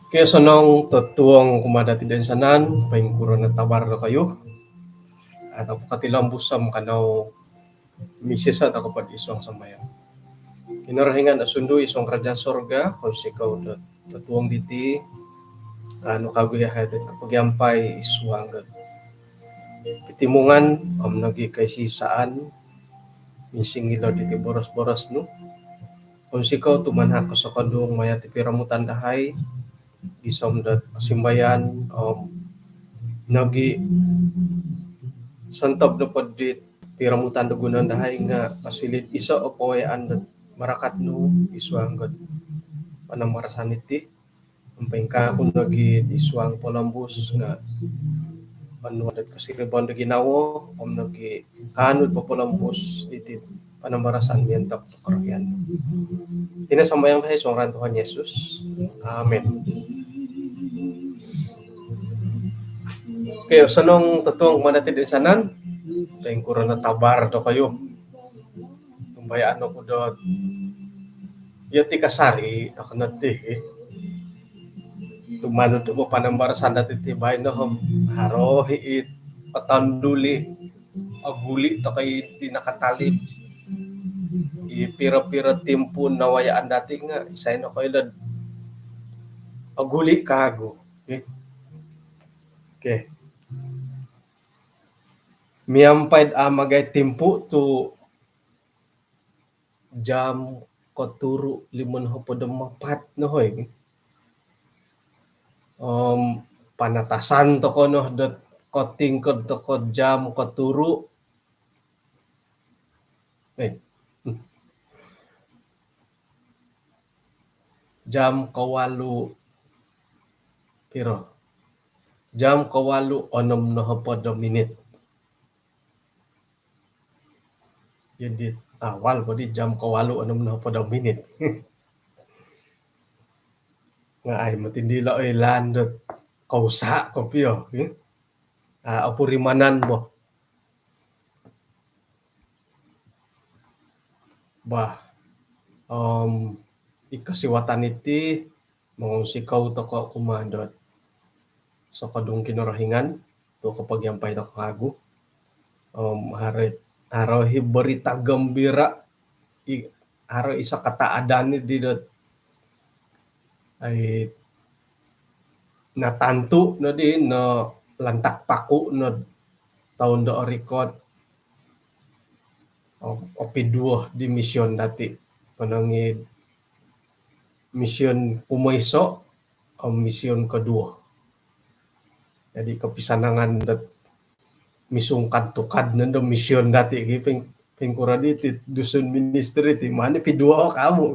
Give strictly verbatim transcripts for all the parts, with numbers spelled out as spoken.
Okey, osonong totuong kumaa dati toinsanan, poingkuro no tabar dokoyu? Atau pokotilombus om kanou misiso tokou po id suang sambayang. Kinorohingan osundu id suang kerajaan sorga, kounsikou do totuong diti, kaanu kawagu yahai do kopogiampai id suang do pitimungan om nogi koisaan minsingilo diti boros-boros nu. Kounsikou tu manahak kosokodung maya diti piromutan dahai gisom do simbayan om nogi sontob nopo dit piromutan do gunoon dahai nga osiliu do iso o pawayaan do barakat nu id suang do panambarasan diti. Om poingkaa ku nogi id suang polombus nga onuan do kosiribaan do ginawo om nogi kaanu do popolombus diti panambarasan miontok do korohian. Iti no sambayang dahai id suang ngaran Tuhan Yesus. Amin. Okey, osonong totuong kumaa dati toinsanan, poingkuro no tabar dokoyu? Tumbayaan oku dot iyo ti kasari tokou no ti, tumanud do panambarasan dati ti baino om haro i it potonduli, oguli tokou i di nakatalib. I piro-piro timpu nawayaan dati nga isai nokoilo do oguli kawagu. Okey. Miampai do a' magai timpu tu jam koturu limo nohopod om apat no hoi. Om panatasan tokou no dot kotingkod tokou jam koturu. Eh. Jam kawalu piro? Jam kawalu onom nohopod om minit. Jadi awal po di jam kawalu onom nohopod om minit. Nga ai motindilo ilaan dot kausa kopio, eh? Ah, opurimanan bo. Bah, om, id kosiwatan iti, mongunsikou tokou kumaa dot sokodung Kinorohingan tu kopogiampai tokou kawagu. Om, haro, haro i berita gembira, i, haro iso kata adan di dot, ai, natantu no di no lantak paku no toun do orikot, o-, opiduo di mission dati. Ponong i mission kumoiso, om mision koduo. Jadi kopisanangan dot misungkad-tukad nondo mision dati' ki, ping-, pingkuro di ti Dusun Ministry ti, mani piduo kamu.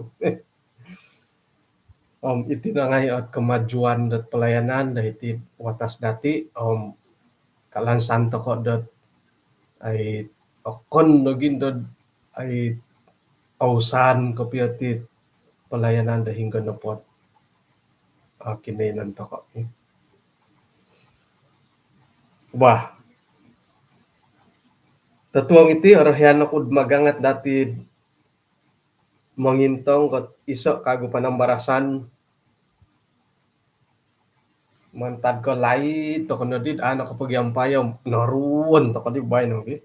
Om iti no ngai' ot kemajuan dot pelayanan do hiti watas dati', om kalansan toko' dot ai okon nogi' dot ai ausan kopio ti pelayanan do hinggo nopo ot, ah, kinoiyonon toko'. Wah. Totuong iti, orohian oku'd magangat dati'd mongintong kot iso' kagu panambarasan. Mantad ko laid toko' noddi'd a' nokopogiampai om noruon toko' di baino gi.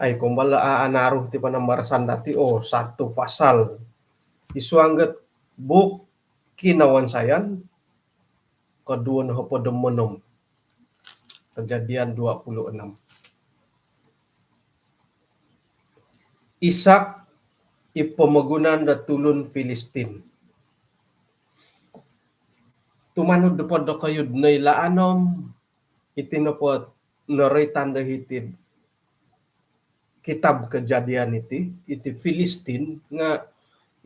Ai, kombal a' anaru ti panambarasan dati', oo, satu pasal. Id suang dot buuk Kinawansayan, koduo nohopod om onom. Kejadian dua puluh enam. Ishak i pomogunan do tulun Filistin. Tumanud nopo dokoyu'd noilaan om iti nopo noroitan do hiti'd kitab Kejadian iti, iti Filistin, nga'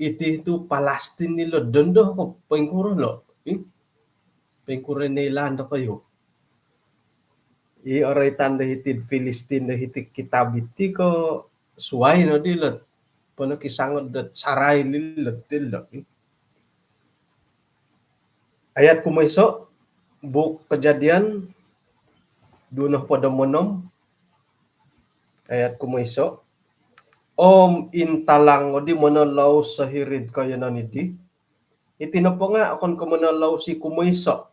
iti tu Palestin ilo dondo ko poingkuro lo. Ih? Poingkuro noilaan dokoyu. I oroitan do hiti'd Filistin do hiti kitab iti ko suwai noddi lo. Ponokisangod dot Sarai lilo ti lo. Ih? Ayat kumoiso', buuk Kejadian, duo nohopod om onom, ayat kumoiso'. Om intalang oddi monolous sohiri'd koiyonon iddi. Iti nopo nga' okon ko' monolous i kumoiso'.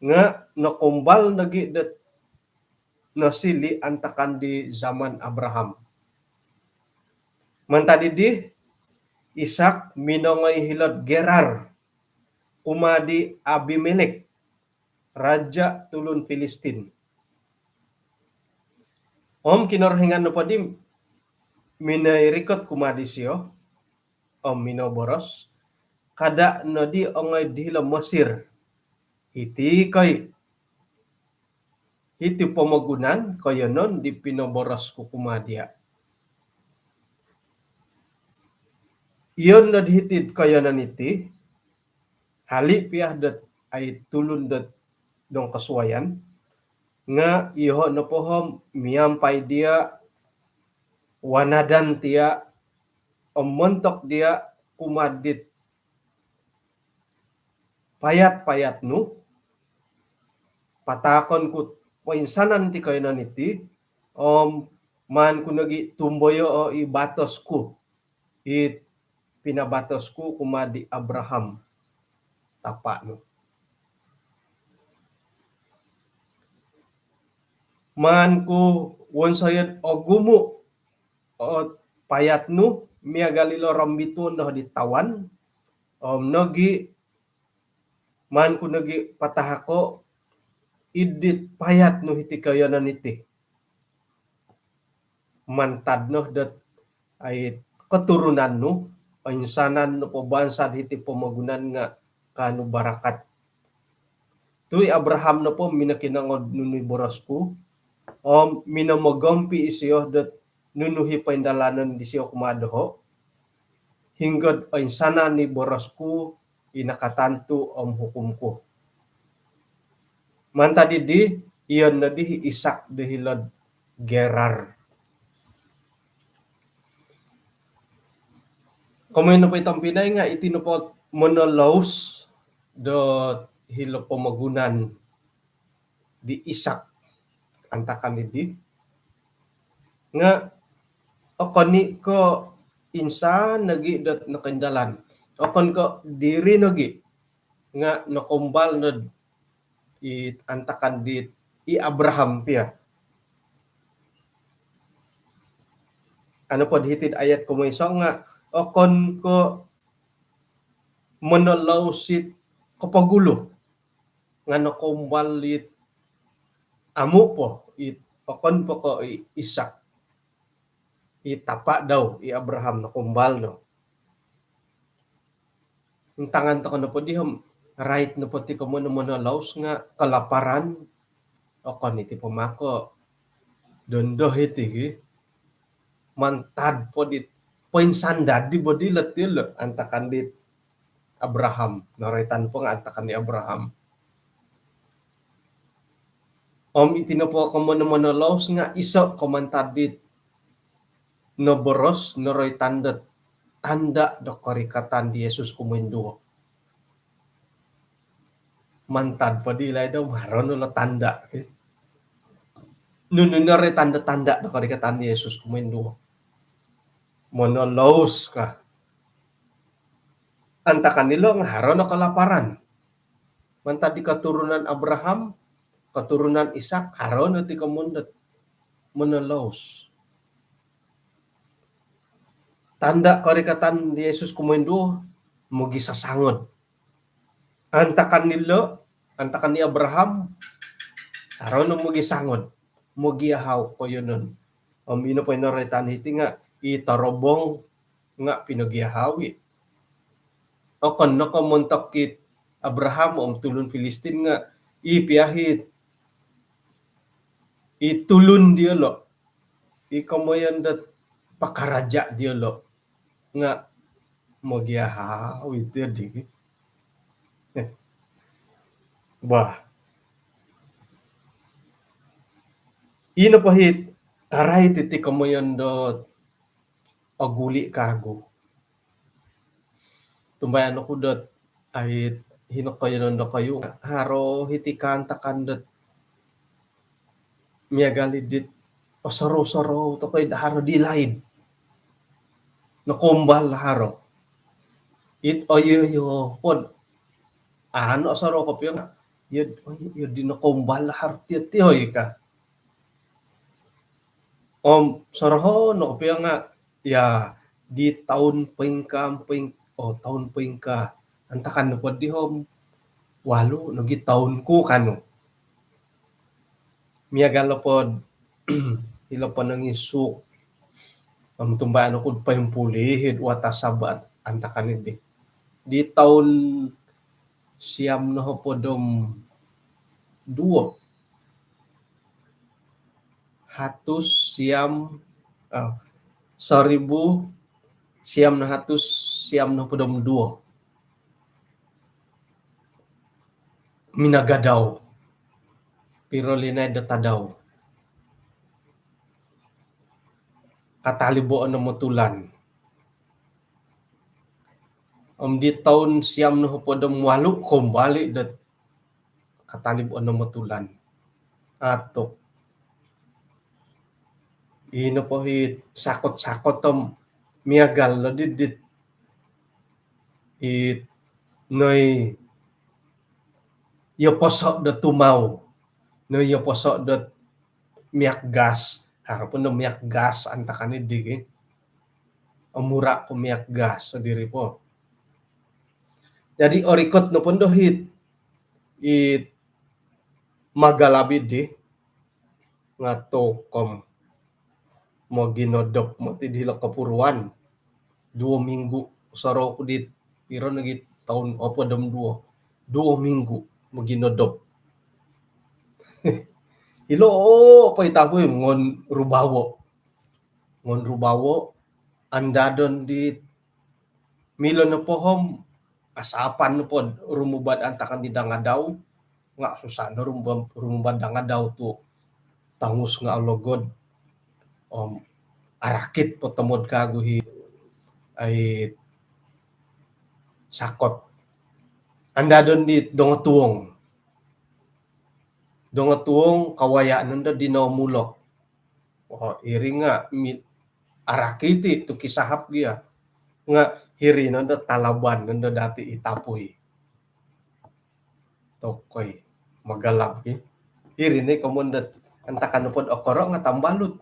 Nga' nokumbal nogi' dot nosiliu antakan di zaman Abraham. Mantad iddi, Ishak minongoi hilo'd Gerar, kumaa di Abimelek, raja' tulun Filistin. Om Kinorohingan nopoddi minooi rikot kumaa disiyo, om minoboros, "Kada' noddi ongoi'd hilo Mesir. Hiti ko' i', hiti pomogunan koiyonon di pinoboros ku kumaa diya'." Iyon nod hiti'd koiyonon iti, hali' piya dot ai tulun dot dongkosuwayan, nga' iyoho' nopo om miampai diya', wanadan tiya', om montok diya' kumaa dit payat-payat nu, pataakon ku poinsanan ti koiyonon iti, om maan ku nogi' tumboyoo' i batos ku, i pinabatos ku kumaa di Abraham tapa' nu. Maan ku wonsoyo'd ogumu' o payat nu miagal ilo rombituon do di tawan, om nogi' maan ku nogi' patahako' id dit payat nu hiti koiyonon iti. Mantad no dot ai koturunan nu, oinsanan nopo bansa'd hiti pomogunan nga' kaanu barakat. Tu' i Abraham nopo minokinongou'd nunu i boros ku, om minomogompi' isiyo dot nunu i poindalanon disiyo kumaa doho', hinggod oinsanan i boros ku, i nakatantu' om hukum ku. Mantad iddi, iyon noddi i Ishak do hilo'd Gerar. Komoyon nopo i tompinai nga' iti nopo monolous do hilo pomogunan di Ishak antakan iddi. Nga' okon i' ko' insan nogi' dot nokoindalan. Okon ko' diri nogi'. Nga' nokumbal nod i antakan di i Abraham piya. Ano pod hiti'd ayat kumoiso' nga' okon ko' monolous it kopogulu. Nga' nokumbal it amu' po, it okon po ko' i Ishak, i tapa' dau, i Abraham nokumbal no. Intangan toko nopo di om, rait nopo ti komoyon do monolous nga kelaparan, okon iti po mako dondo iti ki. Mantad po di poinsandad di bo dilo ti lo, antakan di Abraham, noroitan po nga antakan di Abraham. Om iti nopo komoyon do monolous nga iso ko mantad di noboros, noroitan do tanda do korikatan di Yesus kumoinduo. Mantad po di laid om haro no lo tanda. Nunu noroitan do tanda do korikatan di Yesus kumoinduo? Monolous ka. Antakan ilo nga haro no kelaparan. Mantad di keturunan Abraham, keturunan Ishak, haro no ti komoyon do monolous. Tanda korikatan di Yesus kumoinduo, mogisasangod. Antakan ilo, antakan di Abraham, haro no mogisangod, mogiahau koiyonon. Om ino po i noroitan hiti nga i torobong nga pinogiahau i. Okon no ko montok it Abraham om tulun Filistin nga i pia it, i tulun diolo, i komoyon dot pakaraja diolo nga mogiahau iti di. Bah. Ino po it arai titi komoyon dot oguli kagu. Tumbayaan oku dot ai hino koiyonon dokoyu, haro hiti kaantakan dot miagal i dit osorou-sorou toko i do haro di laid. Nokoumbal haro. It oyo-oyo pod. Ano osorou kopio nga, iyo, iyo di nokoumbal haro tio-tio i ka. Om sorohon no kopio nga, ya, di toun poingkaa, poing-, oh, toun poingkaa. Antakan nopo di om walu nogi toun ku kanu. Miagal nopo ilo ponong isuk. Om tumbayaan oku poimpulihid watas Sabat antakan i di. Di toun siam nohopod om duo. Hatus siam, ah, soribu siam nohatus siam nohopod om duo. Minagadau. Piro linaid do tadau? Katalib o onom o tulan. Om di toun siam nohopod om walu kombali dot katalib o onom o tulan. Atuk. Ino po it sakot-sakot om miagal lo di dit, it noi iyo poso do tumau. Noi iyo poso do miak gas. Haro po no miak gas antakan i di ki. Omura po miak gas sodiri po. Jadi orikot nopo ndo it, it magalab i di nga tokou om moginodop moti di hilo kopuruan. Duo minggu, sorou ku di piro nogi toun hopod om duo. Duo minggu moginodop. Hilo, oh, po i tahui ngon rubawo. Ngon rubawo, andadon di milo nopo om asapan nopo rumubad antakan di dangadau, nga susah no rumubad, rumubad dangadau tu tongus nga ologod. Om arakit po tomod kagu i, ai, sakot. Andadon di dongotuong. Dongotuong kawaya nondo di nomulok. Oh, iri nga mi-, arakit i tu kisahap gia. Nga hiri nondo talaban nondo dati i tapui. Tokou i magalab ki. Iri no i komoyon dot antakan nopo do okoro nga tambalut.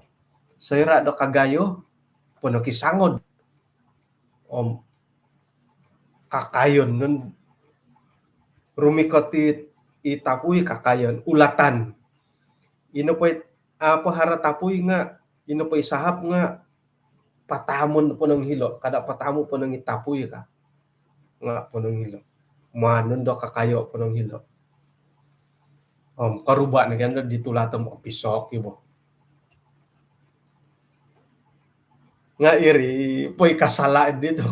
Soira do kagayo po nokisangod. Om kakayon nondo rumikot i, i tapui kakayon, ulatan. Ino po i, apo haro tapui nga, ino po i sahap nga patamun po nong hilo, kada patamu po nong i tapui ka. Nga' ponong hilo'. Maan nondo kakayo' ponong hilo'. Om koruba' no kian do di tulat om opisok i bo. Nga' iri po i kasala' di tu.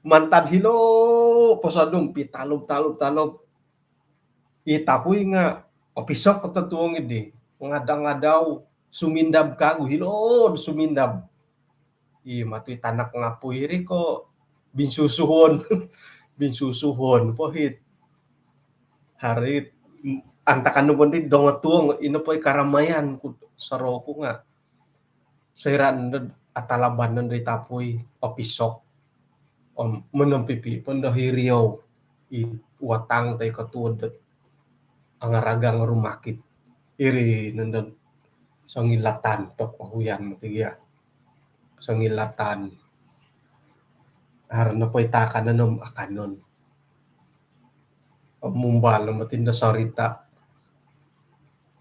Mantad hilo' posodung pi talub, talub, talub. I tapui nga' opisok ko totuong idi. Ngadau-ngadau, sumindab kagu hilo', sumindab. I matu i tanak ngapui iri ko binsusuhon. Binsusuhon po hit. Haro it antakan nu pondi dongotuong, ino po i karamayan ku, sorou ku nga' soira' nondo atalaban nondo i tapui, opisok. Om monompipi' pondo hiriou i watang toi ko tuod dot angaragang rumakit. Iri nondo songilatan tok ohuyan moti gia. Songilatan. Haro nopo i taakanon om akanon. Om mumbal no moti do sorita'.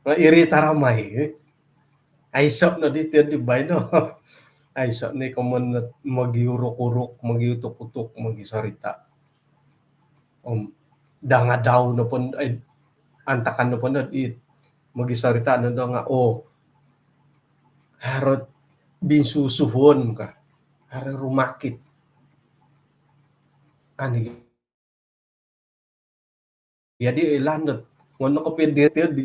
Nga' iri taramai. Aiso' no di tiod di baino. Aiso' ni komon mogiuruk-uruk, mogiutuk-utuk, mogisorita'. Om dangadau nopo, ai, antakan nopo no di mogisorita' nondo nga', oo, haro binsusuhon ka, haro rumakit. Ani Jadi ilan dot ngono kopio di, di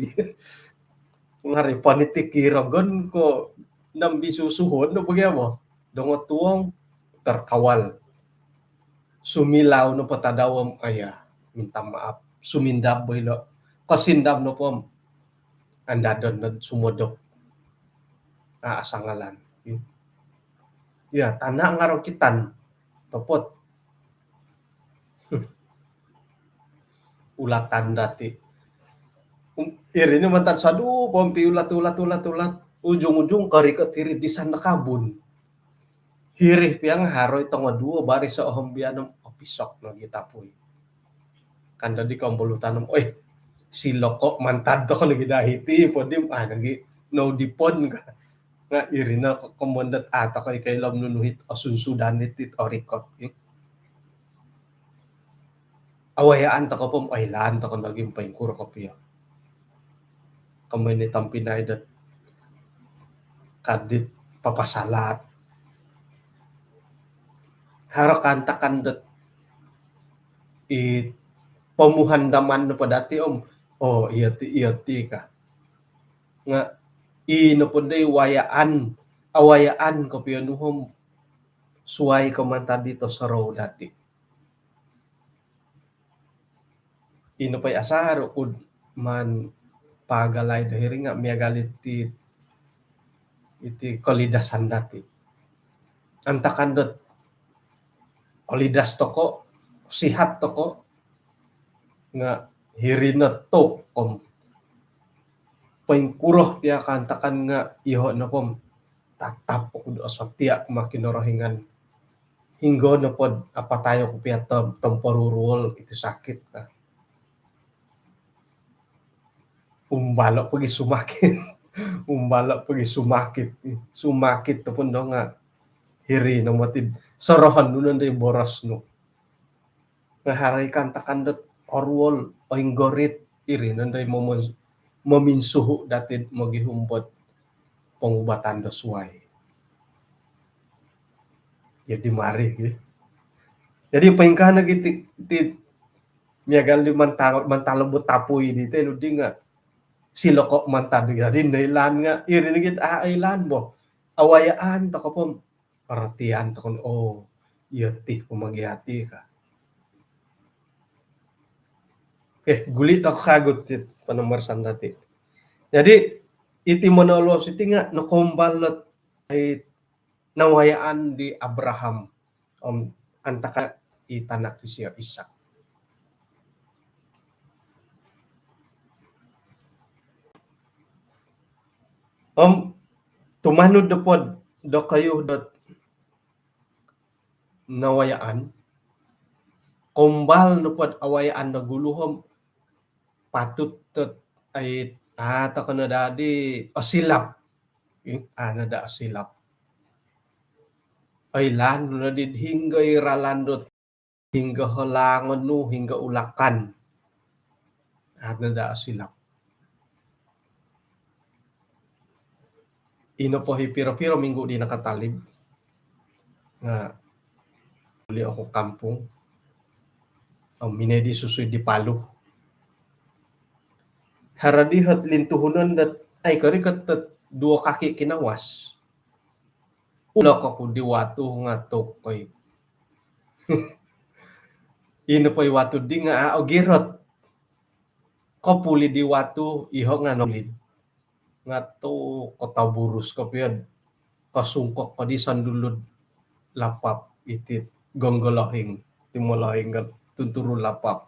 ngari panitik i rogon ko nang binsusuhon do bagi apa? Dongotuong, terkawal. Sumilau nopo tadau om, aya, minta maaf. Sumindab bo ilo. Kosindab nopo om andadon do sumodop. Ah, asangalan. Ya, tana' ngarongkitan. Topot. Ulatan dati'. Um, iri ni mantad sodu po om piulat, ulat, ulat, ulat. Ujung-ujung korikot iri disan do kabun. Hiri pia nga' haro i tongoduo baris o ohombian om opisok nogi tapui. Kan dadi kombolutan om, oi, siloko' mantad toko' nogi dahiti, podi om, ah, nogi noudipon ka. Nga' iri no ko-, komon dot a' toko' i koilo om nunu it osunsudan dit, it orikot, i. Awayaan toko' po om oilaan toko' nogi om poingkuro kopio. Komon i tompinai dot ka dit papasalat. Haro kaantakan dot i pomuhandaman nopo dati' om, oo, iyo ti, iyo ti ka. Nga' i nopo dai wayaan, awayaan kopio nu om suwai ko mantad di tosorou dati'. Ino po i asaru kud maan pagalai do hiri nga' miagal iti, iti kolidasan dati'. Antakan dot kolidas toko', sihat toko', nga' hiri no tuk om poingkuro pia kaantakan nga' iyoho' nopo om tatap oku do osotia' kumaa Kinorohingan. Hinggo nopo dot apatai oku pia tom-, tomporuruol iti sakit ka. Umbalo' pogi sumakit. Umbalo' pogi sumakit. Sumakit tu pun do nga' hiri no moti sorohon nu nondo i boros nu. Nga' haro i kaantakan dot oruol, oinggorit, iri nondo i momon-, mominsuhu' dati' mogihum dot pongubatan do suwai. Jadi mari, ya. Jadi poingkaa nogi ti, ti miagal di mantang-, mantalobut tapui di tenu di nga' siloko' mantad di, jadi noilaan nga' iri nogi, ah, oilaan bo. Awayaan toko' po om orotian toko' no, oo, iyo ti pomogiati ka. Okey, guli' toko' kagu ti panambarasan dati'. Jadi iti monolos iti nga' nokombal dot ai nawayaan di Abraham om antakan i tanak disio Ishak. Om tumanud nopo dokoyu dot nawayaan, kombal nopo dot awayaan do gulu om patut dot ai, ah, toko' no dadi osilap. Hmm, ah, nada osilap. Oilaan no di hinggo i ralan dot Hinggo halangon nu, hinggo ulakan. Ada daa silap. Ino po hi piro-piro minggu di nakatalib. Nga, uli oku kampung. Om minoi di susui di palu. Haro di hot lintuhunon dot, ai, kori kot dot duo kaki kinawas. Ulok oku di watu nga tokoi. Ino po i watu di nga a' ogirot. Kopuli di watu, iho nga nolid. Nga tu kotoburus kopio. Kosungkok ko di sandulud lapap iti gonggolohing. Timolohing kan tunturu lapap.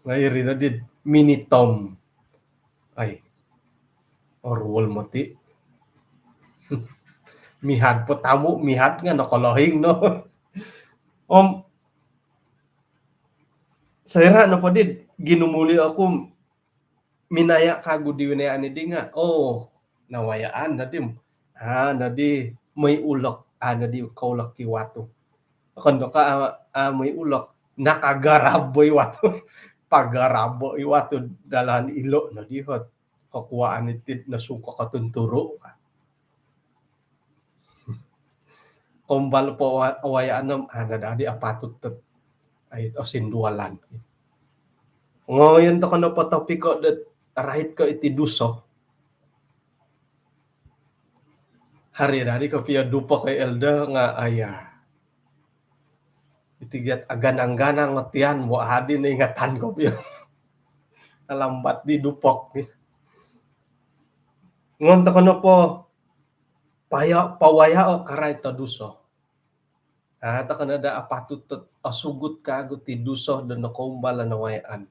Nga iri no di minitom. Ai. Oruol moti. Mihad po tamu, mihad nga nokolohing no. Om, soira nopo di ginumuli oku minaya kagu di winayaan di nga, oh, nawayaan no di. Ah, no di moi ulok, ah, no di koulok i watu. Okon do ka, ah, ah, moi ulok, nakagarabo i watu. Pagarabo i watu dalan ilo no di hot. Kokuaan iti nosungkok ko tunturu. Kombal po wa-, wayaan om, ah, nadadi apatut dot, ai, osindualan. Ngoyon toko nopo topiko dot rait ko iti duso. Hari dadi kopio dupo ko elder nga aya. Iti giat aganang-ganang ngotian, bo adi no ingatan kopio. Alambat di dupok. Ngon toko nopo paya-, pawaya o karai to duso. Ah, toko no da apatut tot osugut kagu ti duso do nokoumbal no wayaan.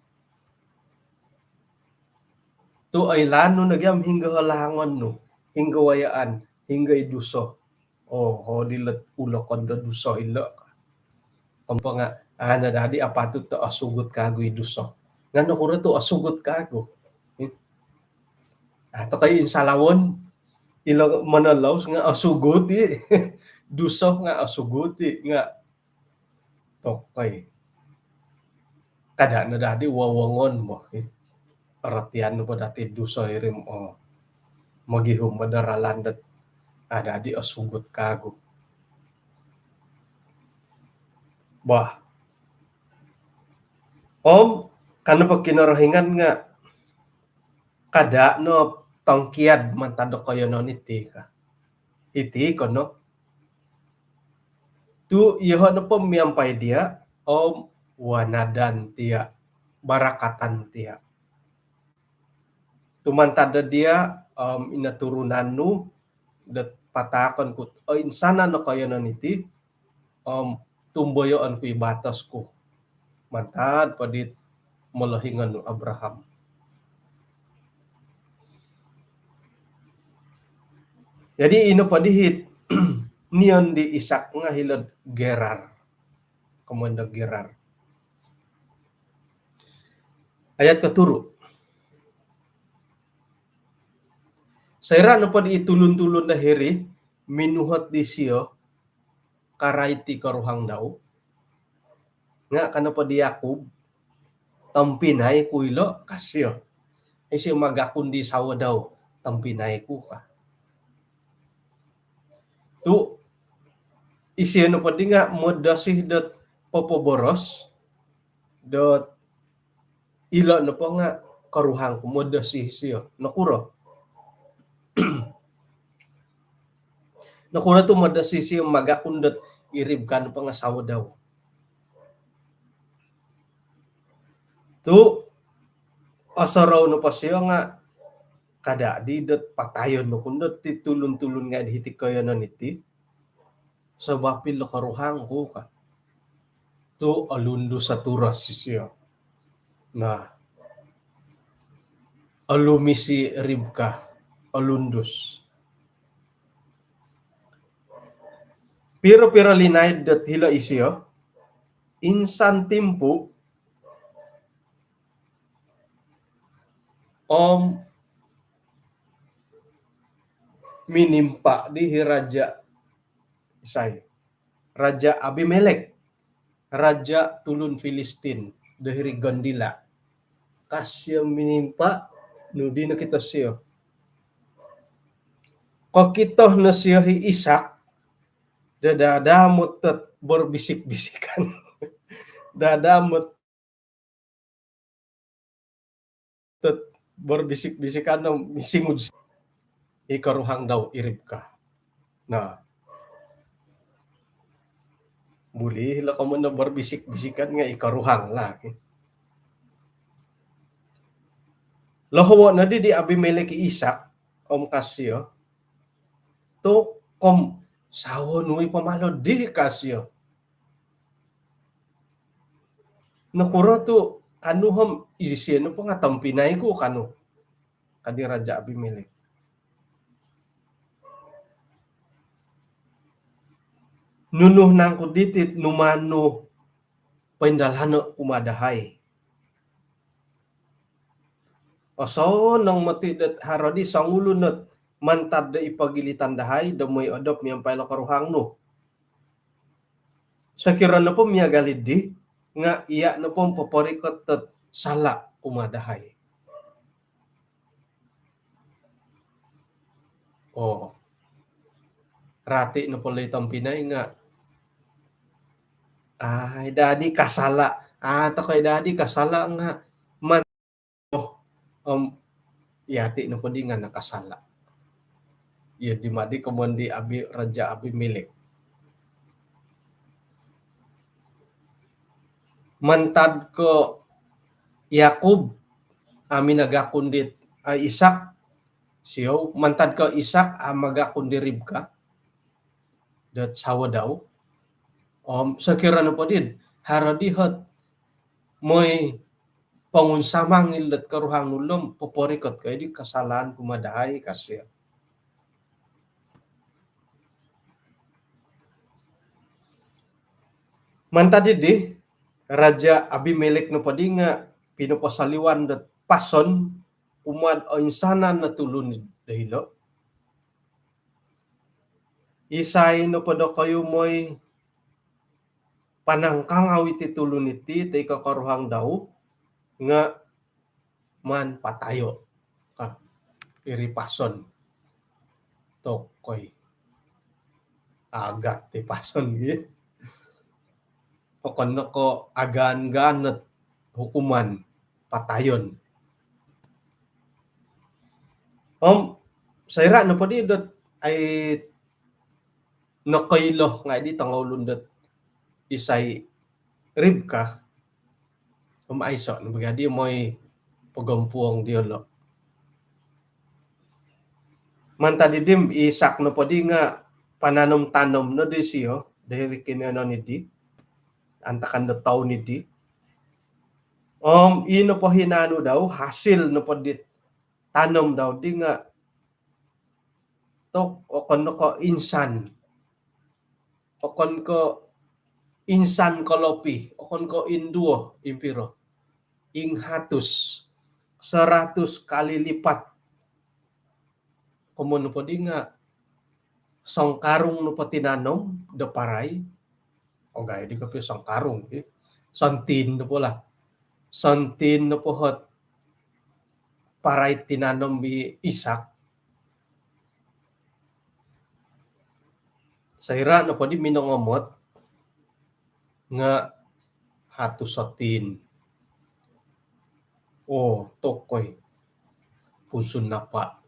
Tu oilaan nu nogi om hinggo halangon nu, hinggo wayaan, hinggo i duso. Oh, oh, dilot ulokon do duso ilo. Om po nga, ah, nadadi apatut to osugut kagu i duso. Nga nokuro tu osugut kagu. Hmm. Ah, tokoi insalawon, ilo monolous nga osugut i. Duso nga osugut i, nga tokoi. Kada nadadi wowongon bo, eh. Aratian po dati duso iri om, oh. Mogihum bo do ralan dot, ah, dadi osugut kagu. Bah. Om, ka nopo Kinorohingan nga, kada no tongkiad mantad do koiyonon iti ka. Iti ko no. Tu iyoho nopo miampai dia, om wanadan tia, barakatan tia. Tu mantad do dia, om ino turunan nu, dot pataakon ku, oinsanan no koiyonon iti, om tumboyoon ku i batos ku. Mantad po dit molohingon nu Abraham. Jadi ino po di hit nion di Isak nga hilo'd Gerar. Komoyon do Gerar. Ayat koturu. Soira nopo di i tulun-tulun do hiri minuhot disio karai ti koruhang dau. Nga ka nopo di Yakub, tompinai ku ilo, ka sio. Isio magakun di sawo dau, tompinai ku ka. Tu isio nopo di nga modosi dot popoboros dot ilo nopo nga koruhang ku, modosi sio. Nokuro? Nokuro tu modosi sio magakun dot i Ribka nopo nga sawo dau? Tu osorou nopo sio nga kada di dot patayon oku no dot ti tulun-tulun ngai di hiti koiyonon iti. Sabab ilo koruhang ku ka. Tu olundus aturas isio. Nah. Olumis i Ribka, olundus. Piro-piro linaid dot hilo isio, insan timpu, om minimpa di hi raja isai, Raja Abimelek. raja tulun Filistin do hiri gondila. Ka sio minimpa, nunu di nokito sio? Kokito no sio hi Ishak do dadamot dot berbisik-bisikan. Dadamot dot berbisik-bisikan no misingud i koruhang dau i Ribka. Nah, buli lah komoyon no berbisik-bisikan nga i koruhang lah. Lohowo nodi di Abimelek i Ishak om ka sio, tu kom sawo nu i pomalo di ka sio. Nokuro tu kanu om isio nopo nga tompinai ku kanu, ka di Raja Abimelek. Nunu nangku diti numaan nu poindalano kumaa dahai? Osonong moti dot haro di songulun ot mantad do i pogilitan dahai do moi odop miampai lo koruhang nu. Sokiro nopo miagal di nga iya nopo poporikot dot sala kumaa dahai. Oh. Rati nopo lo i tompinai nga, ai dadi kasala. Ah, tokoi dadi kasala nga man. Oh, om, yati nopo di nga nakasala. Iyo di madi komoyon di Abi, Raja Abimelek. Mantad ko Yakub a minagakun di, ah, Ishak, sio, mantad ko Ishak a magakun di Ribka dot sawo dau. Om sokiro nopo di haro di ot moi pongunsamang ilo dot koruhang nu om poporikot ko di kasalaan kumaa dahai ka sio. Mantad di, Raja Abimelek nopo di nga pinoposoliwan dot pason kumaa oinsanan no tulun do hilo. Isai nopo dokoyu moi panangkangau iti tulun iti toi ko koruhang dau nga maan patayo. Ah, iri pason. Tokoi. Agat ti pason gi. Okon no ko agaan-gaan ot hukuman patayon. Om soira nopo di dot ai nokoilo ngai di tongoulun dot isai Ribka, om aiso no bagi di moi pogompuong diolo. Mantad di dim Ishak nopo di nga pananom-tanom no di sio do hiri kinoyonon di antakan do toun di. Om i nopo hinaanu dau, hasil nopo di tanom dau di nga tok okon no ko insan. Okon ko insan kolopi, okon ko induo, impiro. Ing hatus, seratus kali lipat. Komoyon nopo di nga songkarung nopo tinanom do parai. Ogai di kopio songkarung, eh. Sontin nopo lah. Sontin nopo ot parai tinanom di Ishak. Soira nopo di minongomot nga hatus sontin. Oh, tokoi. Punsun napa.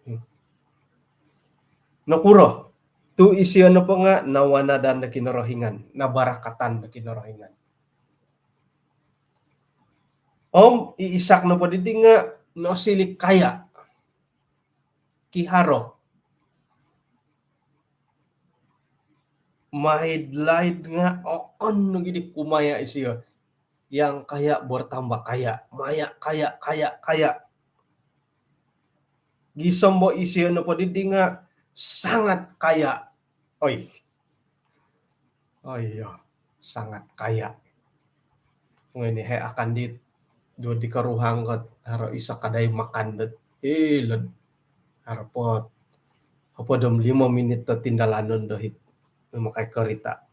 Nokuro? Tu isio nopo nga nawanadan do Kinorohingan, nabarakatan do Kinorohingan. Om i Ishak nopo di di nga nosiliu kaya. Kiharo. Maid-laid nga okon nogi di kumaya isio. Yang kaya bertambah kaya. Maya kaya, kaya, kaya. Gisom bo isio nopo di di nga sangat kaya. Oi. Oh iyo, sangat kaya. Ngoi ni he akan di, duo di koruhang ko haro iso kadai makan dot. Ilo. Haro po. Apo dom limo minit do tindalanon do hiti. Mamakai kerita.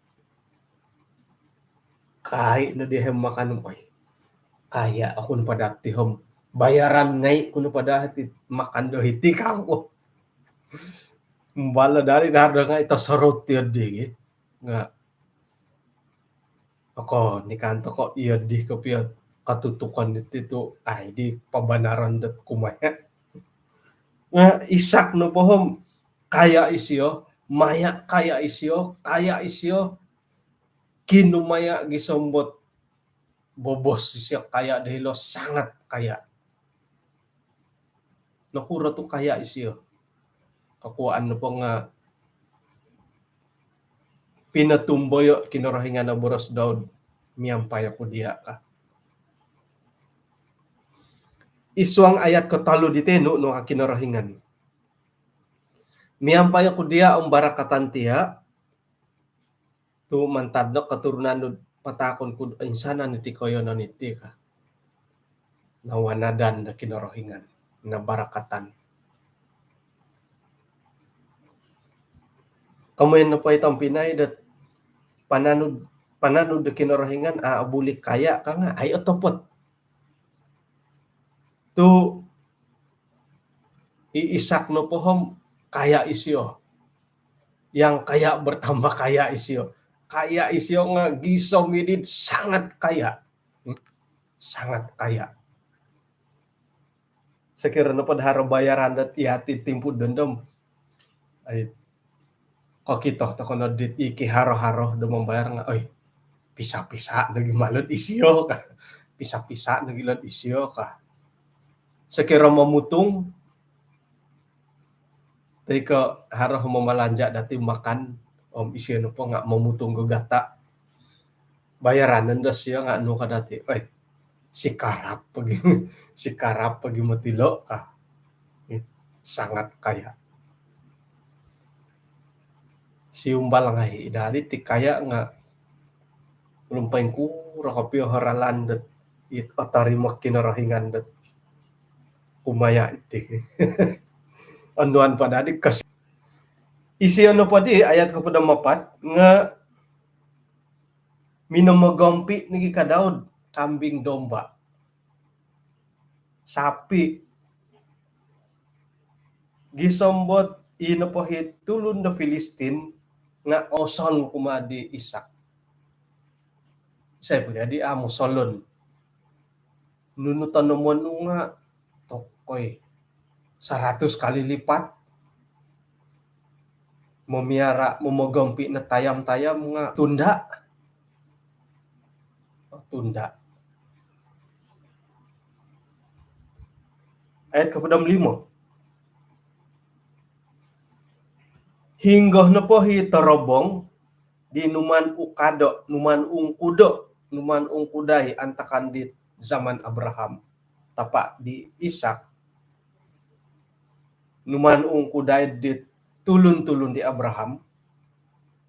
Kai no di hem makan, oi. Kaya oku no po dati hom. Bayaran ngai ku no po dati makan do hiti kangku. Mbala dari dahar do ngai to sorot tiyo di gi. Nga. Oko, ni kan toko iyo di kopio katutukan diti tu, ai di pabanaran dot kumaya. Nga Isak no po hom kaya isio, maya kaya isio, kaya isio, kinumaya gisom dot bobos isio kaya dahilo, sangat kaya. Nokuro tu kaya isio? Kakuaan nopo nga pinotumboyo Kinorohingan o boros Daud, miampai oku dia ka. Isuang ayat kotolu di tenu no ka Kinorohingan. Miampai oku dia om barakatan tia, tu mantad no katurunan nu patakon ku insanan iti koyonon iti ka. Nawanadan do Kinorohingan, nabarakatan. Komoyon nopo i tompinai dot pananud, pananud do Kinorohingan, a, buli kaya ka nga, ai otopot. Tu i Isak nopo hom kaya isio. Yang kaya bertambah kaya isio. Kaya isio nga gisom idit sangat kaya. Sangat kaya. Sokiro nopo dahar bayaran dot iti timpu dondom. Ai, kokito toko no dit iki haro-haro do mambayar nga, oi, pisa-pisa nogi malod isio ka. Pisa-pisa nogi lod isio ka. Sokiro mamutung, toi ko haro mamalanja dati makan, om isio nopo nga mamutung gagata. Bayaran nondo sio nga nu ka dati, oi, sikarap pogi, sikarap pogi motilo ka. Sangat kaya. Siumbal ngai dari ti kaya nga lumpai kuro kopio ralan dot it otorimo Kinorohingan dot kumaya iti. Onuan po dadi kas. Isio nopo di ayat kopod om apat nga minomogompi nogi ka Daud kambing domba, sapi. Gisom dot i nopo i tulun do Filistin nga osol kumaa di Isak. Isai po dadi amu osolon. Nunu tonomon nu nga tokoi saratus kali lipat. Momiara, momogompi no tayam-tayam nga tunda. Tunda. Ayat kopod om limo. Hinggo nopo i torobong di numan ukado, numan ungkudo, numan ungkudai antakan di zaman Abraham, tapa di Isak, numan ungkudai di tulun-tulun di Abraham,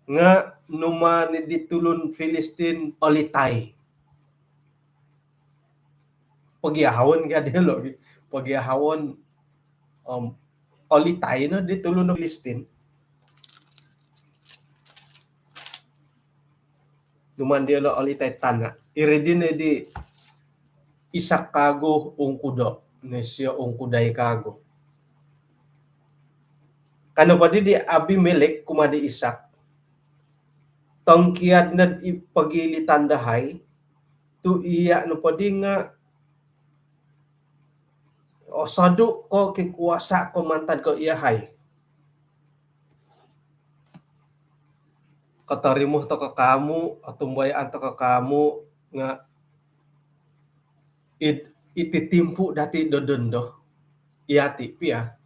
nga numan di tulun Filistin olitai. Pogiahawon ka diolo, pogiahawon, om olitai no di tulun Filistin. Numan diolo olitai tana. Iri dino di Isak kagu ungkudo, ne sio ungkudai kagu. Ka nopo di di Abimelek kumaa di Isak, tongkiad nod i pogilitan dahai, tu iya nopo di nga osodu ko kikuasa ko mantad ko iyahai. Kotorimo toko kamu, otumbayaan toko kamu nga it-, iti timpu dati do dondo. Iyati pia.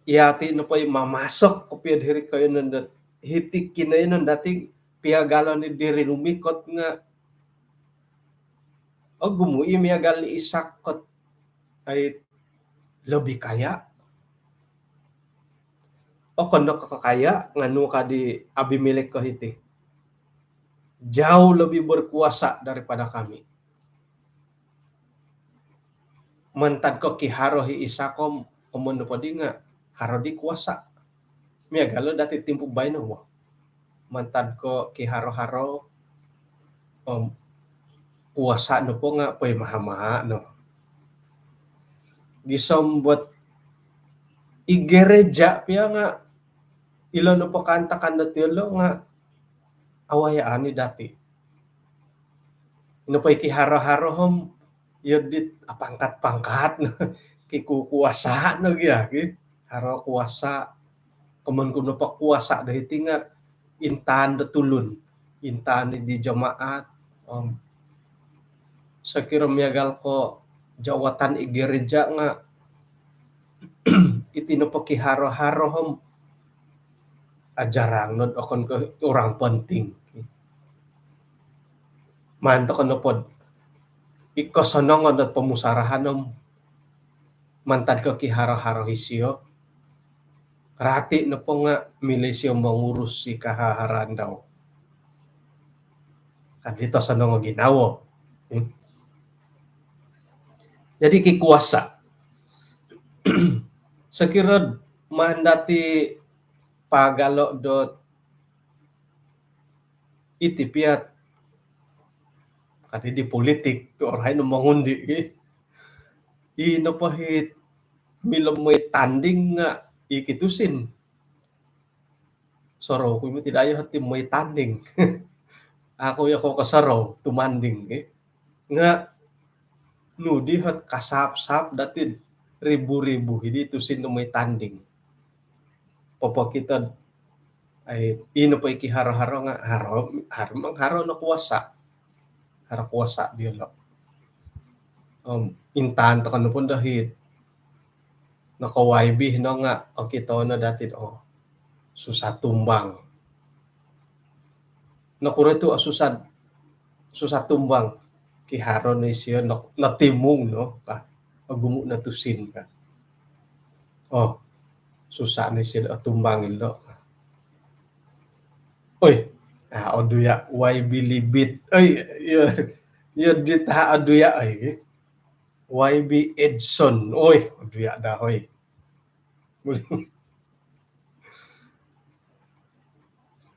Iyati nopo i mamasok kopio diri koyonon dot hiti kinoyonon dati piagalon diri rumikot nga ogumu i miagal ni Isak kot ai lebih kaya. Okon no ko kaya nga nu ka di Abimelek ko hiti. Jauh lebih berkuasa daripada kami. Mantad ko kiharo i Isak om, om nopo di nga haro di kuasa. Miagal dati timpu baino wo. mantad ko kiharo-haro, om kuasa nopo nga poi maha-maha no. Gisom buat i gereja pia nga ilo nopo kaantakan dati ilo nga awayaan i dati. Ino poi kiharo-haro om iyo dit apangkat-pangkat no, kikukuasa no gia ki. Haro kuasa, komon ku nopo kuasa do hiti nga intaan do tulun, intaan di jemaat. Om sokiro miagal ko jawatan i gereja nga iti nopo kiharo-haro om ajarang nod okon ko orang penting. Maan toko nopod i kosonongon dot pomusarahan om mantad ko kiharo-haro isio. Rati nopo nga milo isio mongurus i kahaharaan dau. Kan ito sonong o ginawo. Hmm. Jadi kikuasa. Sokiro maan dati pagalo dot iti piat kadi di politik tu orang no mangundi ki. I nopo hit milo moi tanding nga i kitusin. Sorou ku moti dayo hati moi tanding. Aku yo ko kosorou tumanding ki. Nga nu di hot kasap-sap dati ribu-ribu hidi tusin no moi tanding. Popokito ai ino po iki haro-haro nga haro, haro mang haro no kuasa. Haro kuasa diolo. Om intaan toko no pun dohit. No ko Y B no nga okito no dati oh susah tumbang. Nokuro tu oh susah, susah tumbang? Kiharo no isio no, notimung no ka. Ogumu no tusin ka. Oh, susah no isio tumbang ilo ka. Oi, ah, oduya Y B Libit. Oi, iyo, iyo dit ha oduya oi. Y B Edson. Oi, oduya dah oi.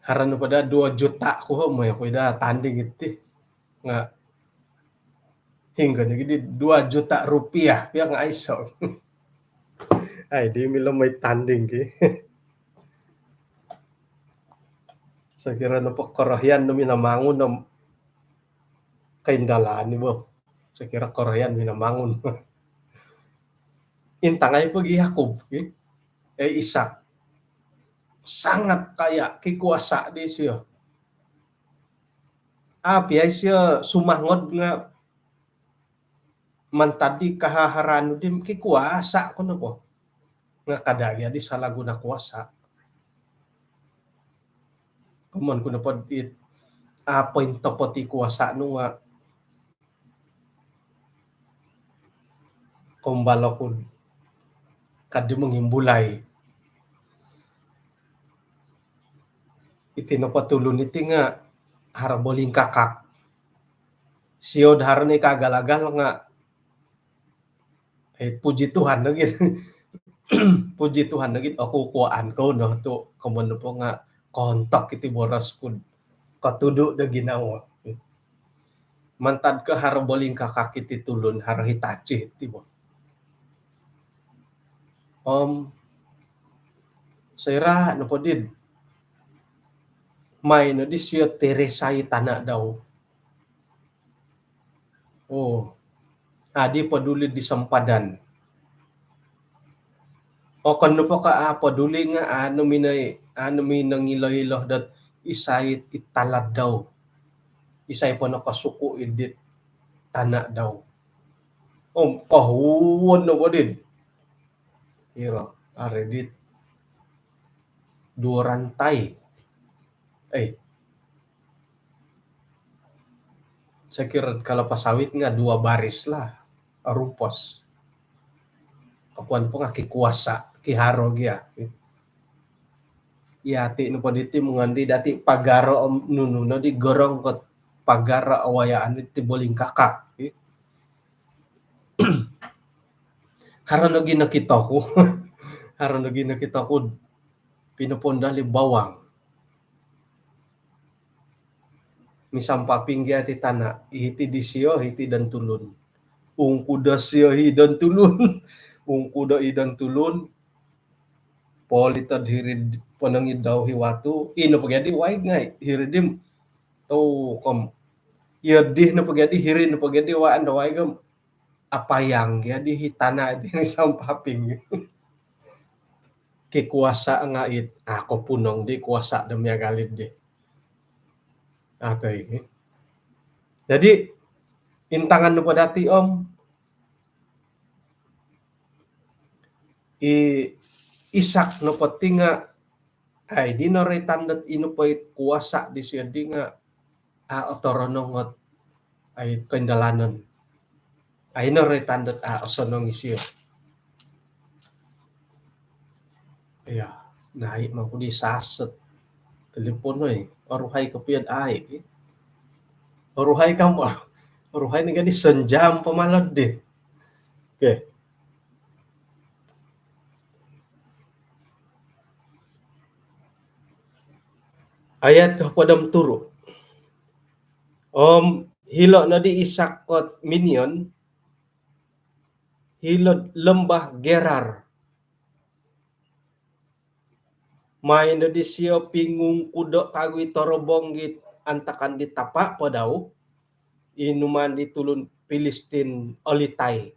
Haro no po daa dua juta ku ho, mooi oku daa tanding iti. Nga hinggo nogi di dua juta rupiah pia nga aiso. Ai di milo moi tanding ki. Sokiro nopo korohian do minamangun om kaindalaan ni bo. Sokiro korohian minamangun. Intangai po gi Yakub ki. Eh, Ishak. Sangat kaya, kikuasa di isio. Api ai isio sumangod nga mantad di kahaharaan nu di kikuasa ko nopo. Nga kada gia di salah guna kuasa. Komon ku nopo di apo intopot i kuasa nu nga kombalo ku kadi mongimbulai. Iti nopo tulun iti nga haro bolingkakak. Sio do haro ni kaagal-agal nga eh, puji Tuhan lagi. Puji Tuhan lagi, oku kuaan kou no tu komon nopo nga kontok iti boros ku kotudu do ginawo. Mantad ko haro bolingkakak iti tulun, haro Hitachi iti bo. Om soira nopo di mai no di sio teresai tana dau. Oh, adi peduli di sempadan. Okon nopo ko a peduli nga anu minoi, anu minongilo-ilo dot isai i talad dau. Isai po nokosuku idit tana dau. Om kohuon nopo di iro aredit duo rantai. Eh, sokiro kalapa sawit nga dua baris lah, rumpos. Kakuan po nga kikuasa, kiharo gia. Iya ti nopo diti mongandi dati pagaro om nunu no di gorong kot pagaro awayaan ti bolingkakak. Haro nogi nokito ku. Haro nogi nokito ku pinopoundali bawang. misampaping gia ti tana', iti disio, iti don tulun. Ungkudo sio i don tulun. Ungkudo i don tulun. Politod hiri'd ponong id dau i watu. Ino po gia di waig ngai', hiri'd dim. Tau kom. Iyo di nopo gia di, hiri nopo gia di waan do waig om. Apayang gia di i tana' di misampaping. Kikuasa' nga' it, a' kopunong di kuasa' do miagal di. Atoi. Jadi, intangan nopo dati om, i Isak nopo ti nga', ai, di noroitan dot ino po it kuasa' disio di nga', a' otoronong ot, ai, koindalanon. Ai, noroitan dot a' osonong isio. Iya, nai' mangku di saset. Telepon, oi. Oruhai kopio'd ai'. Oruhai kam, oruhai ni gadi senjam pamalad di. Okey. Ayat kohopod om turu'. Om hilo' nodi Isak kot minion, hilo'd lembah Gerar. Mai nodi sio pingungkudo' kagu i torobong it antakan di tapa' po dau, i numaan di tulun Pilistin olitai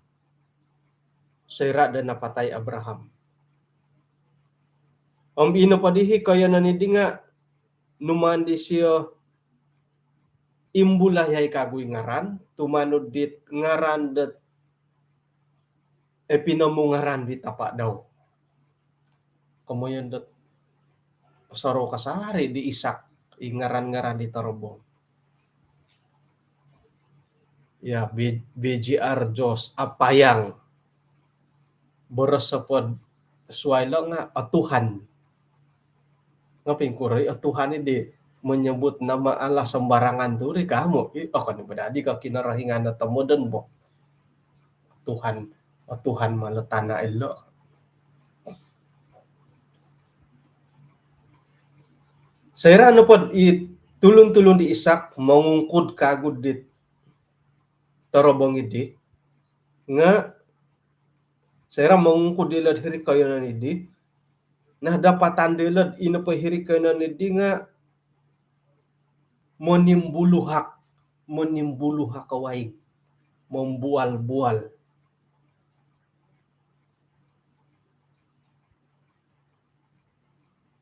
soira' do napatai Abraham. Om ino po di i koiyonon di nga' numaan disio imbulayai kagu i ngaran, tumanud dit ngaran dot i pinomungaran di tapa' dau. Komoyon dot osorou kasari di Isak i ngaran-ngaran di torobong. Ya, B-, B J R Jos, apayang. Boros nopo'd suwai lo nga', o Tuhan. Nga' pingkuri o Tuhan i di menyebut nama Allah sembarangan tu ri kamu. I, okon i bo dadi ko Kinorohingan o tomodon bo. Tuhan, o Tuhan malo tana' ilo'. Soira' nopo'd i tulun-tulun di Isak mongungkud kagu dit torobong idi, nga' soira' mongungkud ilo'd hiri koiyonon idi, nah, dapatan dilo'd ino po hiri koiyonon idi nga' monimbuluhak, monimbuluhak o waig, mombual-bual.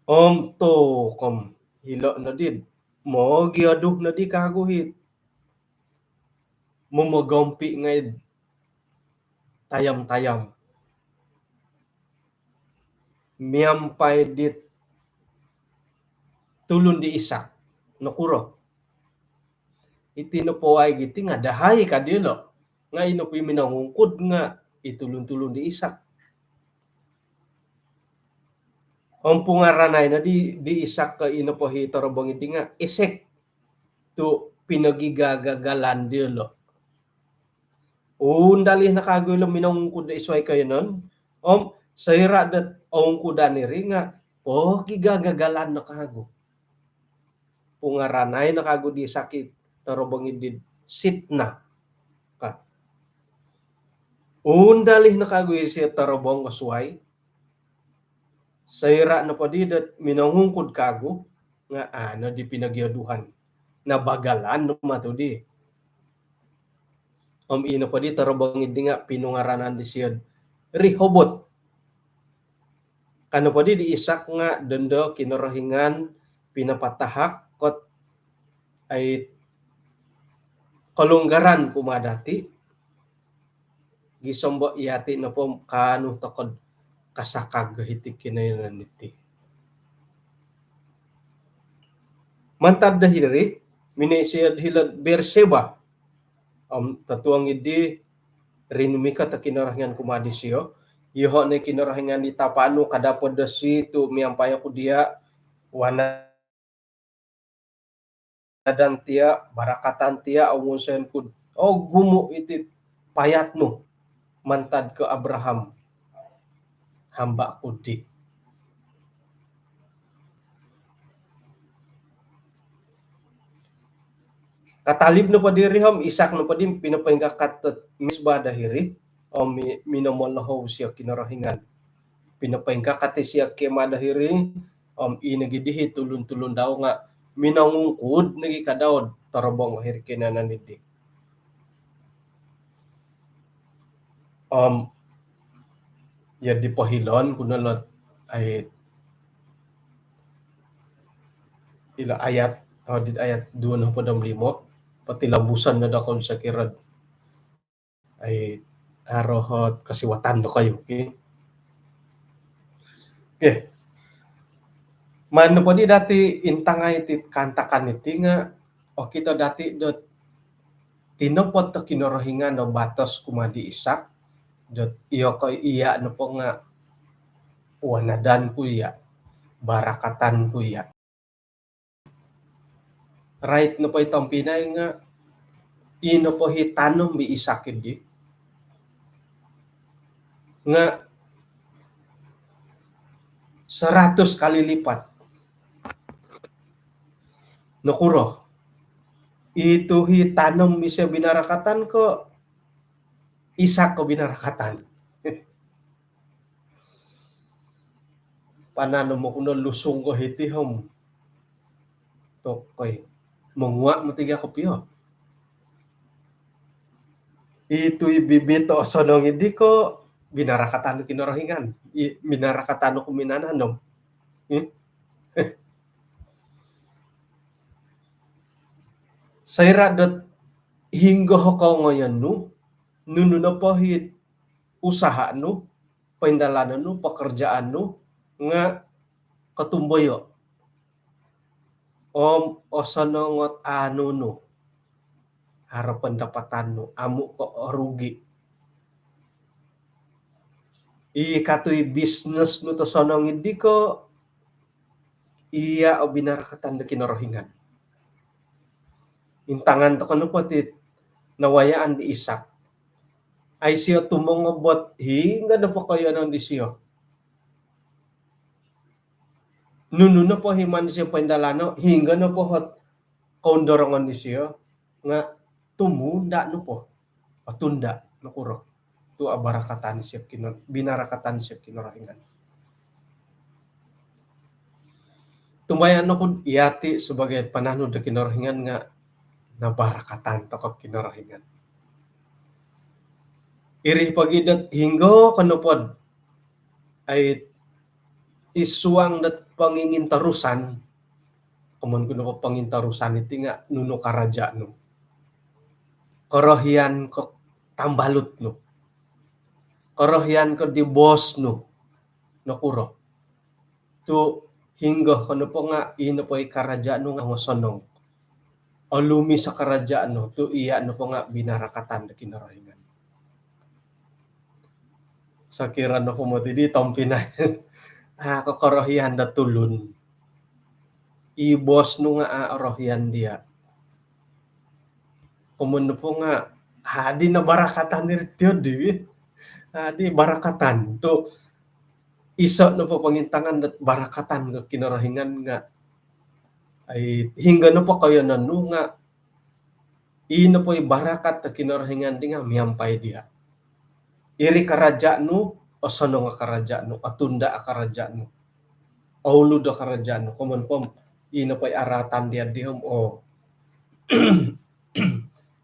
Om tu kom hilo' nodi, mogiodu nodi kagu it momogompi' ngai'd tayam-tayam miampai dit tulun di Isak. Nokuro? Iti nopo waig iti nga' dahai ka dilo'. Nga' ino po i minongungkud nga' i tulun-tulun di Isak. Om pungaranai no di, di Isak ko ino po i torobong idi nga' Esek. Tu' pinogigagagalan dilo'. Undalih no kagu ilo' minongungkud do isuwai koiyonon. Om soira' dot ongungkudan iri nga' pogigagagalan no kagu. Pungaranai no kagu di Isak i torobong idi Sitna. Ka. Undalih no kagu isio torobong ko suwai. Soira' nopo di dot minongungkud kagu nga' a' nodi pinogioduhan. Nabagalan no matu di. Om ino po di torobong idi nga' pinungaranan disio'd Rehobot. Ka nopo di di Isak nga' dondo Kinorohingan pinapatahak kot ai kolunggaran kumaa dati', gisom bo iyati' nopo kaanu toko'd kasakag hiti' kinoiyonon diti. Mantad do hiri, minoi siyo'd hilo'd Beer-Seba. Om totuong iddi, rinumikot o Kinorohingan kumaa disiyo, iyoho' no i Kinorohingan di tapa' nu, kada' podosi tu' miampai oku diya', wana- nadan tiya', barakatan tiya', om wonsoyon ku'd ogumu' iti payat nu mantad ko Abraham, hamba' ku di. Tatalib nopo diri om Isak nopo di pinopoingkakat dot misbah do hiri, om mi-, minomolohou sio Kinorohingan. Pinopoingkakat isio kemah do hiri, om i nogi dii tulun-tulun dau nga minongungkud nogi ka dau torobong hiri kinanan dii. Om ya di pohilon ku no lo ai ilo ayat, oh, di ayat duo nohopod om limo, potilombuson no do kon sokiro ai haro ot kosiwatan dokoyu, okey. Okey. Maan nopo di dati intangai ti kaantakan iti nga okito dati dot tinopot do Kinorohingan do batos kumaa di Isak dot iyokoyu nopo nga wanadan ku iya, barakatan ku iya. Rait nopo i tompinai nga i nopo i tanom di Isak dii nga seratus kali lipat. Nokuro? Itu i tanom isio binarakatan ko Isak ko binarakatan? Panano mo kuno lusung ko hiti om tokoi, mongua moti gia kopio. Itu i bibit osonong dii ko binarakatan Kinorohingan. I, binarakatan ku minananom. Hmm? Soira dot hinggo o kongoyon nu, nunu nopo i usaha nu, poindalanon nu, pekerjaan nu nga kotumboyo om osonong ot anu nu, haro pendapatan nu, amu ko rugi. I katu i bisnes nu tosonong dii ko iya o binarakatan do Kinorohingan. Intangan toko nopo ti nawayaan di Isak. Ai sio tumongobot hinggo nopo koiyonon disio. Nunu nopo i maan sio poindalano, hinggo nopo ot koundorongon disio nga tumunda nopo. Otunda, nokuro? Tu abarakatan sio Kino-, binarakatan sio Kinorohingan. Tumbayaan oku yati sebagai pananud do Kinorohingan nga nabarakatan toko Kinorohingan. Iri pogi dot hinggo ko nopo dot ai id suang dot pongingintorusan, komoyon ku nopo pongintorusan iti nga nunu karaja nu. Korohian ko tambalut nu. Korohian ko di bos nu. Nokuro? Tu hinggo ko nopo nga i nopo i karaja nu nga osonong. Olumis o karaja nu, tu iya nopo nga binarakatan do Kinorohingan. Sokiro nopo moti di tompinai, a, kokorohian do tulun. I bos nu nga a orohian dia. Komoyon nopo nga, a, di nabarakatan diri tio di. A, di barakatan. Tu iso nopo pongintangan dot barakatan ko Kinorohingan nga, ai, hinggo nopo koiyonon nu nga, i nopo i barakat do Kinorohingan di nga miampai dia. Iri karaja nu, osonong o karaja nu, otunda o karaja nu, oulud o karaja nu, komoyon po om i nopo i aratan dia di om, o,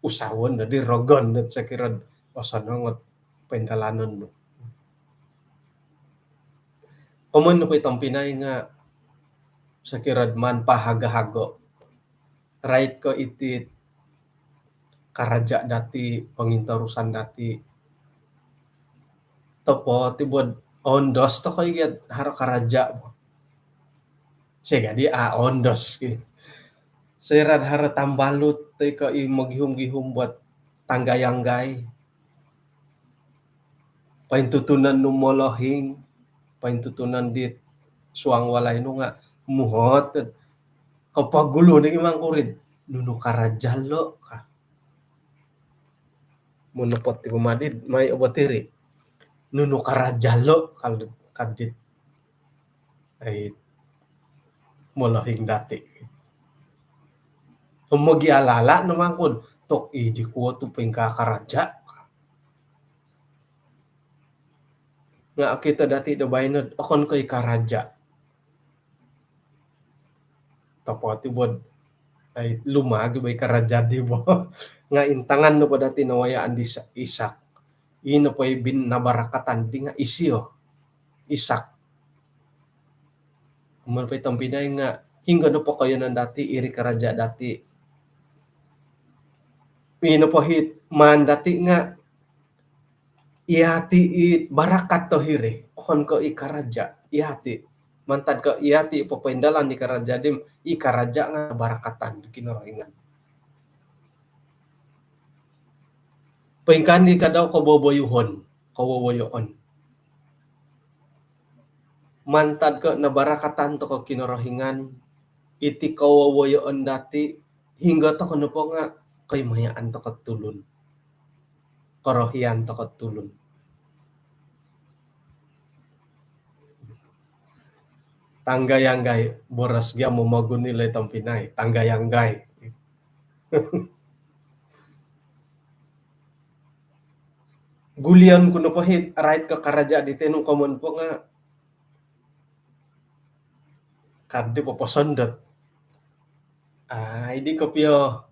usahaon do di rogon dot sokiro osonong ot poindalanon nu. Komoyon nopo i tompinai nga sokiro maan pahago-hago. Rait ko iti karaja dati, pongintorusan dati. Topo ti buat ondos toko i gia haro karaja. Sehinggo di a ondos ki. Soira haro tambalut toi ko i mogihum-gihum buat tanggai-anggai. Pointutunan nu molohing, pointutunan di suang walai nu nga muhot. Kopogulu ni imang kurid, nunu karaja lo ka. Monopot ti pemadi, mai obo tiri. Nunu karaja lo kal-, kadit. Ai, molohing dati. Mogialala no mangkud, tok idi kuo tu poingkaa karaja. Nga okito dati do baino, okon ko i karaja. Topot i bo, ai, lumagi bo i karaja di bo. Nga intangan nopo dati nawayaan di Isa-, Isak. Ino po i bin nabarakatan di nga isio, Isak. Amun po i tompinai nga, hinggo nopo koiyonon dati, iri karaja dati. Ino po i maan dati nga, iyati i barakat do hiri, okon ko i karaja, iyati. Mantad ko iyati popoindalan i karaja di, i karaja nga barakatan do Kinorohingan. Poingkaa ni kadau kowowoyoon, kowowoyoon. Mantad ko nabarakatan toko Kinorohingan, iti kowowoyoon dati, hinggo toko nopo nga koimayaan toko tulun. Korohian toko tulun. Tanggai-anggai, boros gia momogun nilai tompinai, tanggai-anggai. Gulion ku nopo hiti, rait ko karaja di tenu komon po nga, kadi poposondot. Ai, di kopio,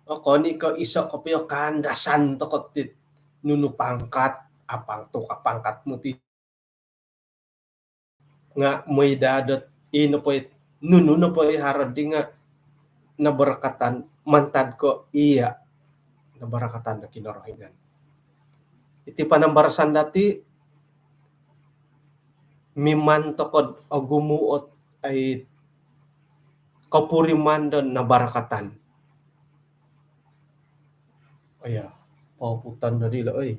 okon i ko iso kopio kaandasan toko ti nunu pangkat, apang tu pangkat mu ti. Nga mooi daa dot ino po i, nunu nopo i haro di nga nabarakatan, mantad ko iya nabarakatan do Kinorohingan. Iti panambarasan dati, miman toko do ogumu ot, ai, kopuriman do nabarakatan. Aya, pauputan dadi lah, oi.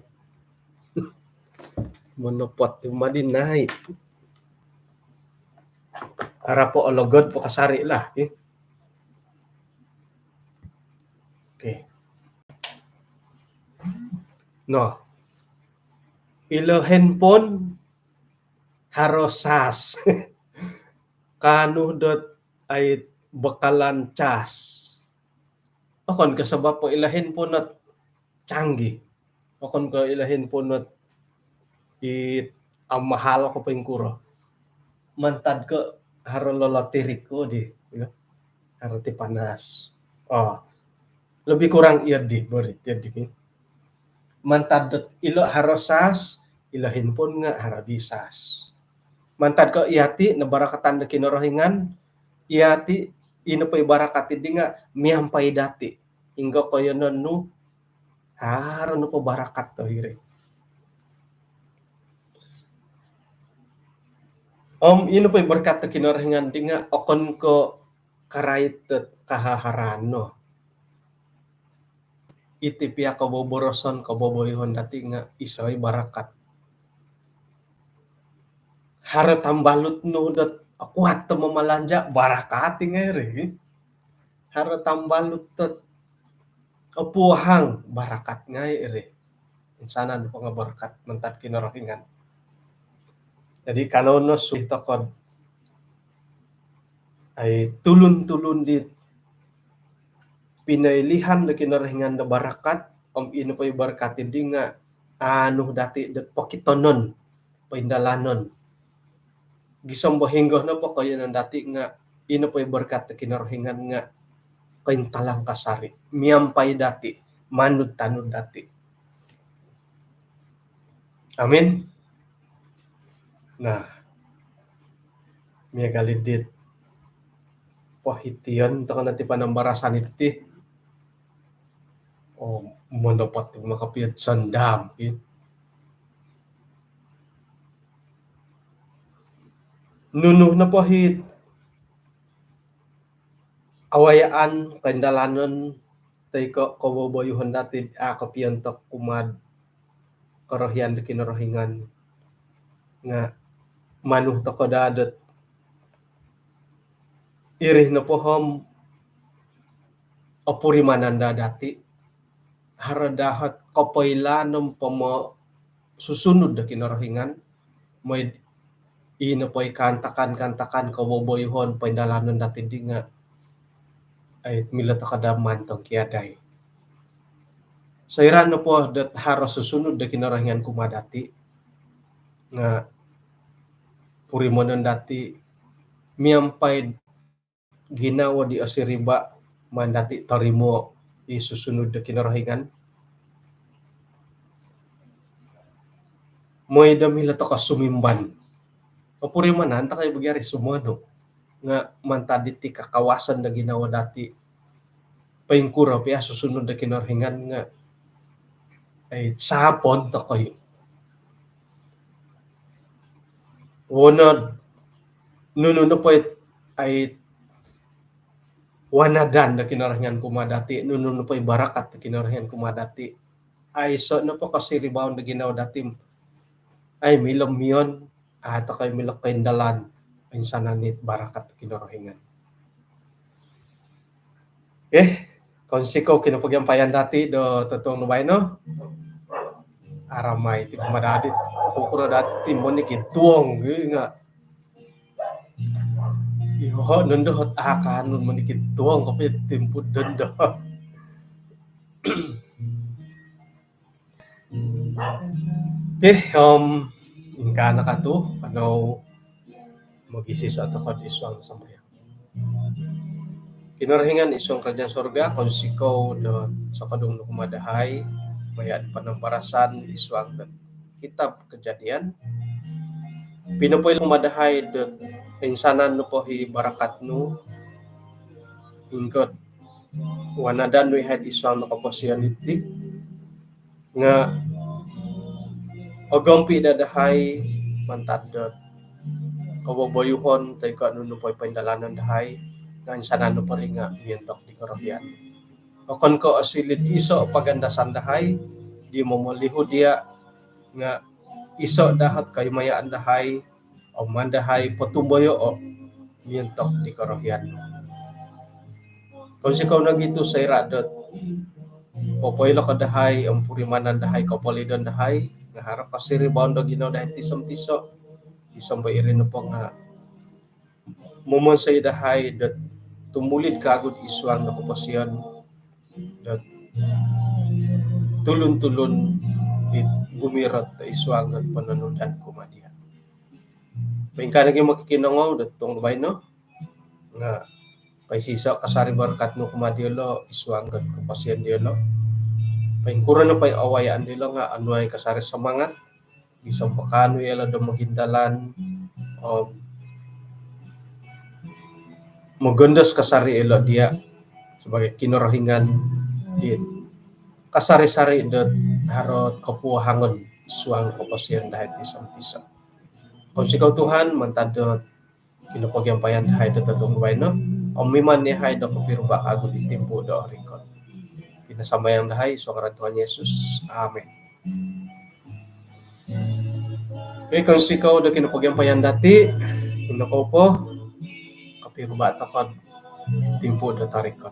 Monopot tu madi nai. Arapo ologod po kasari lah, eh. Okey. Noh. Ilo handphone haro sas. Kaanu dot, ai, bekalan cas. Okon ko sabab po ilo handphone ot canggih. Okon ko ilo handphone ot i amahal ko poingkuro. Mantad ko haro lolotirik ko di, ya. Haro ti panas. Oh. Lebih kurang iya di, beri iya di. Mantad dot ilo haro sas, ilo handphone nga haro di sas. Mantad ko iyati nabarakatan do Kinorohingan, iyati ino po i barakat di nga miampai dati. Hinggo koiyonon nu, haro nopo barakat do hiri. Om ino po i barakat do Kinorohingan di nga okon ko karait dot kahaharaan no. Iti pia koboboroson, koboboyoon dati nga iso i barakat. Haro tambalut nu dot kuat do mamalanja, barakat i ngai iri. Haro tambalut dot opuhang, barakat ngai iri. Insanan po nga barakat mantad Kinorohingan. Jadi, kanou no suri toko do, ai, tulun-tulun di pinoilihan do Kinorohingan do barakat, om ino po i barakat di nga aanu dati dot pokitonon, poindalanon. Gisom bo hinggo nopo koiyonon dati nga ino po i barakat do Kinorohingan nga kointalang kasari, miampai dati, manud-tanud dati. Amin. Nah, miagal i dit pohition toko no ti panambarasan iti. Oh, monopot maka piot sandam, ki. Nunu nopo hiti awayaan, koindalanon, toi ko koboboyoon dati a kopiontok kumaa do korohian do Kinorohingan nga manud toko daa dot iri nopo om opurimanan daa dati, haro daa ot kopoilaan om pomo susunud do Kinorohingan, mooi ino po i kaantakan-kaantakan, koboboyoon, poindalanon dati di nga, ai milo toko' daa mantad kiadai. Soira' nopo dot haro susunud do Kinorohingan kumaa dati' nga' purimanon dati' miampai ginawo di osiriba' maan dati' torimo' i susunud do Kinorohingan. Mooi do milo toko' sumimban. Opurimanan toko' i bagi ari sumonu nga' mantad diti kakawasan do ginawo dati'. Poingkuro pia susunud do Kinorohingan nga' ai sapon toko' i. Wono nunu nopo i ai wanadan do Kinorohingan kumaa dati', nunu nopo i barakat do Kinorohingan kumaa dati'. Aiso' nopo kosiribaon do ginawo dati', ai milo miyon, a' toko' i milo koindalan insanan it barakat do Kinorohingan. Eh, kounsikou kinopogiampayan dati' do totuong do baino. Aramai ti kumaa dati', kukuro dati' monikid tuong gi nga'. Iyoho' nondo hot a' kaanu monikid tuong kopio timpu dondo. Okey, om ingkaa no katu', kanou mogiiso' toko' id suang sambayang. Kinorohingan id suang karajaan surga, kounsikou do sokodung nu kumaa dahai maya' do panambarasan id suang do kitab Kejadian. Pinopoilo kumaa dahai do insanan nopo i barakat nu, ingkod wanadan nu iyahai id suang do koposion iti nga' ogompi' daa dahai mantad do koboboyuhon toi ko' nunu po i poindalanon dahai nga' insanan nopo ri nga' miontok di korohian. Okon ko' osiliu iso' pagandasan dahai di momolihu diya' nga' iso' daa ot koimayaan dahai om maan dahai potumboyoo' miontok di korohian. Kounsikou nogi' tu' soira' dot popoilo ko dahai om purimanan dahai kopolidon dahai nga' haro kosiribaon do ginawo dahai tiso-tiso'. Gisom po iri nopo nga' momonsoi dahai dot tumulid kagu id suang do koposion dot tulun-tulun dit gumirot id suang dot pononudan kumaa diya'. Poingkaa nogi' mokikinongou do totuong do baino nga' poiiso' kasari barakat nu kumaa diyolo' id suang dot koposion diyolo'. Poingkuro nopo i awayaan diyolo' nga' onuai kasari semangat gisom po kaanu iyolo' do mogindalan om mogondos kasari iyolo' diya' sabaagi Kinorohingan dit kasari-sari dot haro kopuhawangon id suang koposion dahai tiso-tiso'. Kounsikou Tuhan mantad dot kinopogiampayan dahai do totuong baino om miman iyahai do kopiruba' kagu di timpu do orikot. Iti no sambayang dahai id suang ngaran Tuhan Yesus. Amin. Okey, kounsikou do kinopogiampayan dati', ino kou po, kopiruba' toko' id timpu do torikot.